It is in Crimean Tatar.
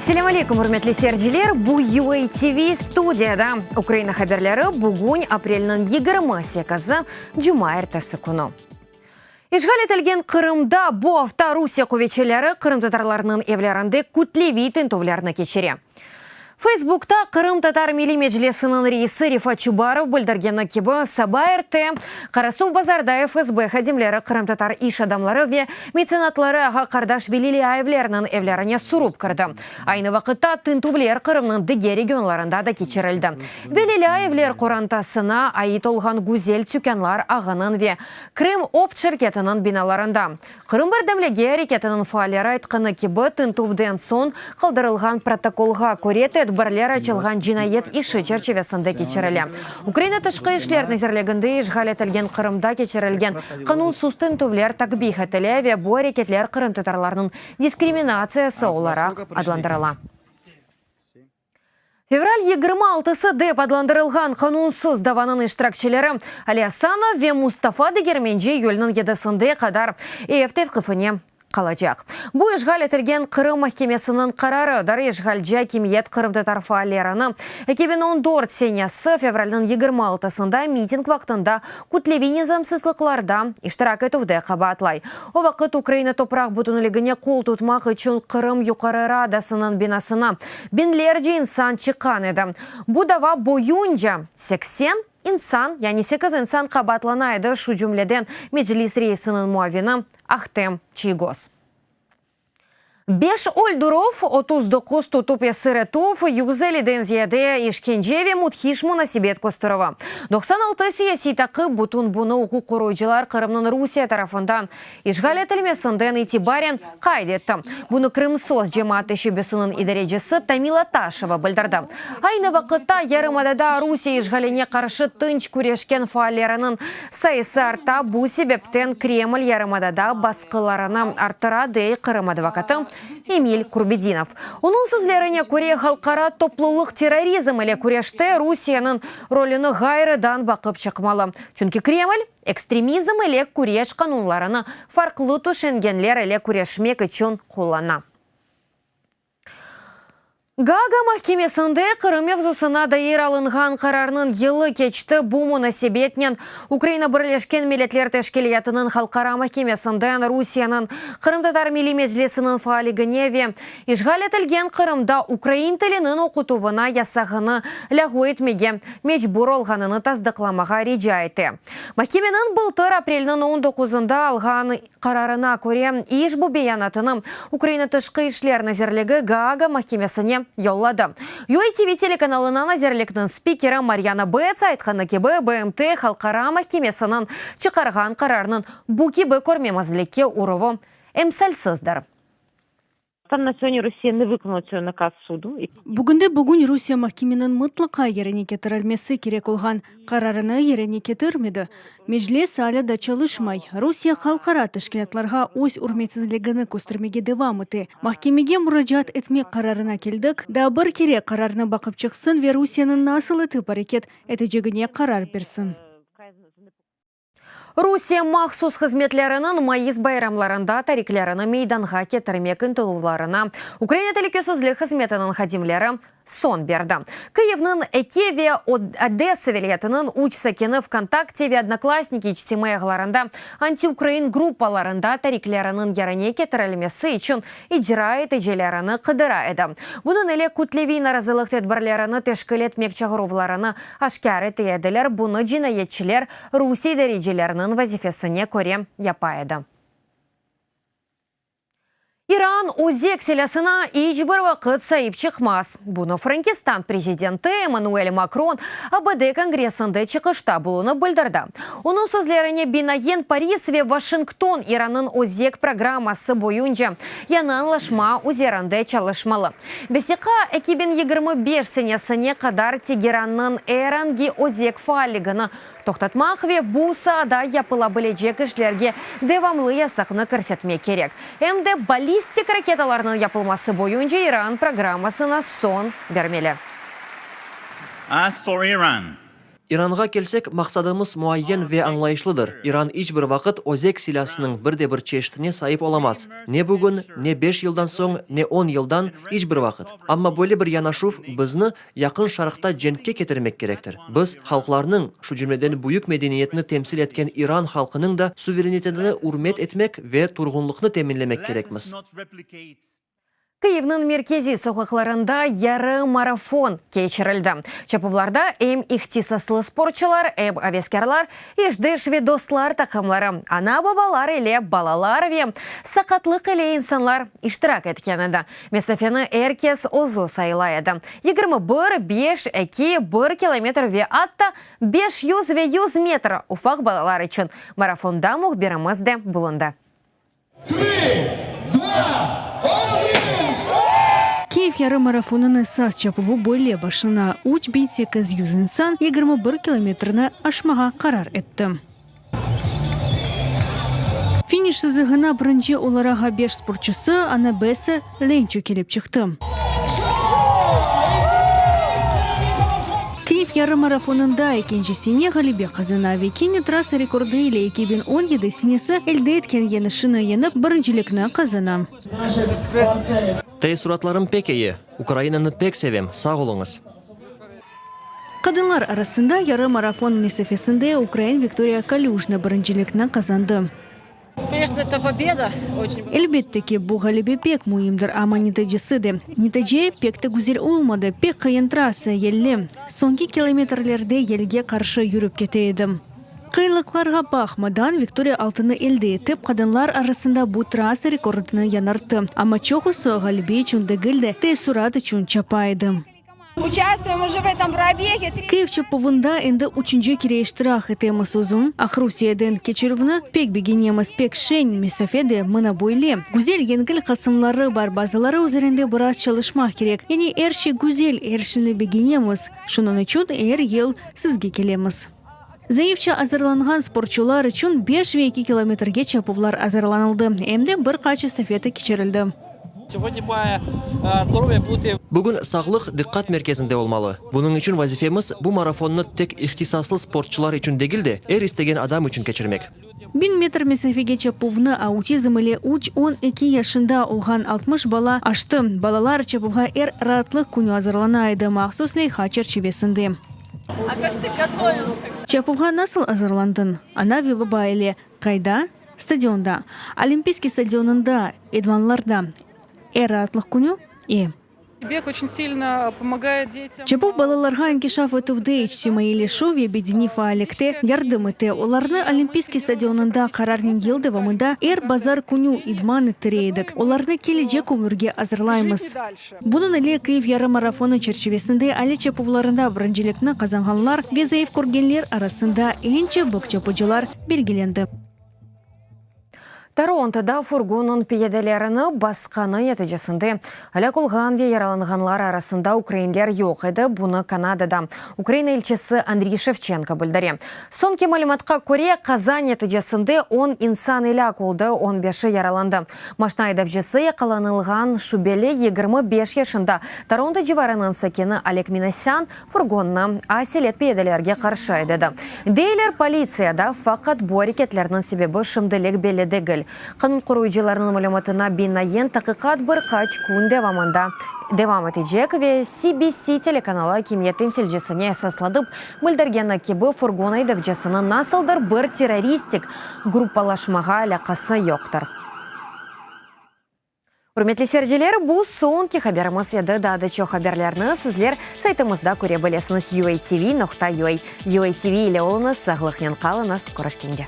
Selâm aleyküm, ürmetli seyirciler! Bu UA TV studiyada Ukraina haberleri, bugün aprelniñ 28-i, cumaertesi künü. İşğal etilgen Qırımda bu afta Rusiye quvetçileri qırımtatarlarnıñ evlerinde kütleviy tintüvlerni keçire. Facebookta Qırımtatar Milliy Meclisiniñ reisi Refat Çubarov bildirgeni kibi, saba erte Qarasuvbazarda FSB hadimleri qırımtatar iş adamları ve metsenatları ağa-qardaş Velilâyevlerniñ evlerine surıp kirdi. Aynı vaqıtta tintüvler Qırımnıñ diger regionlarında da keçirildi. Velilâyevler qorantasına ait olğan Güzel tükânlar ağınıñ ve Krımopt şirketiniñ binalarında. Qırım birdemligi areketiniñ faalleri aytqanı kibi, tintüvden soñ qaldırılğan protokolğa köre tedbirler açılğan cinayet işi çerçivesinde keçirile. Ukraina Tışqı işler nazirliginde işğal etilgen Qırımda keçirilgen qanunsız tintüvler takbih etile ve bu areketler qırımtatarlarnıñ diskriminatsiyası olaraq adlandırıla. Fevral 26-sı dep adlandırılğan qanunsız davanıñ iştirakçileri Ali Asanov ve Mustafa Degermenci iyülniñ yedisinde qadar ev tevqifine qalacaq. Bu işğal etilgen Qırım mahkemesiniñ qararıdır. İşğalci akimiyet qırımtatar faallerini 2014 senesi fevralniñ 26-sında miting vaqtında kütleviy nizamsızlıqlarda iştirak etüvde qabaatlay. O vaqıt Ukraina topraq bütünligine qol tutmaq içün Qırım Yuqarı Radasınıñ binasına biñlerce insan çıqqan edi. Bu dava boyunca 80 insan, yani sekiz insan qabaatlana edi, şu cümleden Meclis reisiniñ muavini Ahtem Çiygoz. Beş öldürüv, 39 tutıp esir etüv, 150-den ziyade işkence ve müthiş munasebet kösterüvi, 96 siyasiy taqip, bütün bunı uquq qoruyıcılar Qırımnıñ Rusiye tarafından işğal etilmesinden itibaren qayd etti. Bunı Krımsos cemaat teşebbüsiniñ idarecisi Tamila Taşeva bildirdi. Aynı vaqıtta yarımadada Rusiye işğaline qarşı tınç küreşken faalleriniñ sayısı arta, bu sebepten Kreml yarımadada basqılarını arttıra, dey Qırım advokatı Emil Kurbedinov. Onıñ sözlerine köre, halqara toplulıq terrorizm ile küreşte Rusiyeniñ rolüni ğayrıdan baqıp çıqmalı, çünki Kreml ekstremizm ile küreş qanunlarını farqlı tüşüngenler ile küreşmek içün qullana. Gaaga mahkemesinde Qırım mevzusına dair alınğan qararnıñ yılı keçti. Bu munasebetnen Ukraina Birleşken Milletler Teşkilâtınıñ Halqara mahkemesinden Rusiyeniñ Qırımtatar Milliy Meclisiniñ faalligine ve işğal etilgen Qırımda ukrain tiliniñ oqutuvına yasağını lâğu etmege mecbur olğanını tasdıqlamağa rica ete. Mahkemeniñ bıltır aprelniñ 19-ında alğan Qararına köre, işbu beyanatını Ukraina Tışqı işler nazirligi Gaaga mahkemesine yolladı. UATV telekanalına nazirlikniñ spikeri Maryana Betsa aytqanı kibi, BMT Halqara mahkemesiniñ çıqarğan qararınıñ bu kibi körmemezlikke uruvı emsalsizdir. Bugünde bugün Rusiye mahkemeniñ mıtlaqa yerine ketirilmesi kerek olğan qararını yerine ketirmedi. Meclis alâ da çalışmay. Rusiye halqara teşkilâtlarğa öz ürmetsizligini köstermege devam ete. Mahkemege muracaat etmek qararına keldik, daa bir kere qararnı baqıp çıqsın ve Rusiyeniñ nasıl etip areket etecegine qarar bersin. Rusiye mahsus hızmetleriniñ mayıs bayramlarında tariklerini meydanğa ketirmek ıntıluvlarına Ukraina telükesizlik hızmetiniñ hadimleri soñ berdi. Kıyivniñ eki ve Odessa vilâyetiniñ üç sakini VKontakte ve Odnoklassniki içtimaiy ağlarında antiukrain gruppalarında tarikleriniñ yerine ketirilmesi içün icra eticilerini qıdıra edi. Bunıñ ile kütleviy narazılıq tedbirlerini teşkil etmek çağıruvlarını aşkâr ete ediler, bunı cinayetçiler Rusiye idarecileriniñ vazifesine köre yapa edi. İran özek silâsına iç bir vaqıt saip çıqmaz. Bunı Frenkistan prezidenti Emmanuel Makron ABD Kongressinde çıqışta bulunıp bildirdi. Onıñ sözlerine binaen, Paris ve Vaşington İrannıñ özek programması boyunca yañı añlaşma üzerinde çalışmalı. Vesiqa 2025 senesine qadar Tegerannıñ er angi özek faalligini toqtatmaq ve bu saada yapıla bilecek işlerge devamlı yasaqnı kirsetmek kerek. Em de ballistik raketalarnıñ yapılması boyunca İran programmasına soñ bermeli. As for Iran. İranğa kelsek, maqsadımız muayyen ve añlayışlıdır, İran iç bir vaqıt özek silâsınıñ bir de bir çeşitine saip olamaz, ne bugün, ne beş yıldan soñ, ne on yıldan, iç bir vaqıt. Amma böyle bir yanaşuv bizni Yaqın Şarqta cenkke ketirmek kerektir. Biz, halqlarnıñ, şu cümleden büyük medeniyetni temsil etken İran halqınıñ da suverenitetini ürmet etmek ve turğunlıqnı teminlemek kerekmiz. Kyivniñ merkeziy soqaqlarında yarı marafon keçirildi. Çapuvlarda em ihtisaslı sportçular, em aveskârlar, işdeş ve dostlar taqımları, ana-babalar ile balalar ve saqatlıq ile insanlar iştirak etken edi. Mesafeni er kes özü sayılay edi, 21, beş, eki, bir kilometr ve atta 500 ve 100 metr ufaq balalar içün. Marafonda mühbirimiz de bulundı. Kiyev yarım marafonınıñ esas çapuvı böyle başlana, 3800 insan 21 kilometrni aşmağa qarar etti. Finiş sızığına birinci olaraq ABş sportçusı Anabesa Lenço kelip çıqtı. Kiyev yarım marafonında ekinci sene ğalebe qazana ve kene trassa rekordı ile 2017 senesi elde etken yeñişini yeñip, birincilikni qazana. Teessuratlarım pek eyi. Ukrainanı pek sevem, sağ oluñız. Qadınlar arasında yarım marafon mesafesinde ukrain Viktoriya Kalüjna birincilikni qazandı. Elbette ki, bu ğalebe pek müimdir, amma neticesi de. Netice pek te güzel olmadı, pek qıyın trassa, yelli. Soñki kilometrlerde yelge qarşı yürip kete edim. Qıyınlıqlarğa baqmadan, Viktoriya altını elde etip, qadınlar arasında bu trassa rekordını yañarttı. Amma çoqusı ğalebe içün degil de, teessurat içün çapa edi. Kyiv çapuvında endi üçünci kere iştirak etemiz. Özüm Aqrusiyeden keçirüvni pek begenemiz, pek şeñ, mesafe de mına böyle. Güzel yengil qısımları bar, bazıları üzerinde biraz çalışmaq kerek. Yani er şey güzel, er şeyni begenemiz, şunıñ içün er yıl sizge kelemiz. Zayıfça azırlanğan sportçular içün beş ve eki kilometrge çapuvlar azırlanıldı, em de bir qaç estafeta keçirildi. Bugün sağlıq diqqat merkezinde olmalı. Bunıñ içün vazifemiz, bu marafonnı tek ihtisaslı sportçular içün degil de, er istegen adam içün keçirmek. Biñ metr mesafege çapuvnı autizm ile üç, 12 yaşında olğan 60 bala aştı. Balalar çapuvğa er raatlıq künü azırlana edi, mahsus leyha çerçivesinde. Çapuvğa nasıl azırlandıñ? Ana ve baba ile. Qayda? Stadionda. Olimpiyskiy stadionında, idmanlarda. Er raatlıq künü? E. Çapuv balalarğa inkişaf etüvde, içtimaiyleşüv ve bedeniy faallikte yardım ete. Olarnı Olimpiyskiy stadionında qararnen yıl devamında er bazar künü idman ettire edik. Olarnı kelecek ömürge azırlaymız. Bunıñ ile Kyiv yarım marafonı çerçivesinde ale çapuvlarında birincilikni qazanğanlar ve zayıf körgenler arasında eñ çabik çapıcılar belgilendi. Torontoda furgonnıñ piyadelerini basqanı neticesinde elâk olğan ve yaralanğanlar arasında ukrainler yoq edi, bunı Kanadada Ukraina elçisi Andriy Şevçenko bildire. Soñki malümatqa köre, qaza neticesinde on insan elâk oldı, on beşi yaralandı. Maşna aydavcısı yaqalanılğan şübeli 25 yaşında Toronto civarınıñ sakini Oleg Minasyan furgonnı aselet piyadelerge qarşı aydadi, deyler politsiyada, faqat bu areketlerniñ sebebi şimdilik belli degil. Qanun qoruyıcılarnıñ malümatına binaen, taqiqat bir qaç kün devamında devam etecek ve CBC telekanalı akimiyet temsilcisine esaslanıp bildirgeni kibi, furgon aydavcısınıñ nasıldır bir terroristik gruppalaşmağa alâqası yoqtır. Ürmetli seyirciler, bu soñki haberimiz edi. Daa da çoq haberlerni sizler saytımızda köre bilesiñiz, uatv noqta ua. UATV ile oluñız, sağlıqnen qalıñız, körüşkence.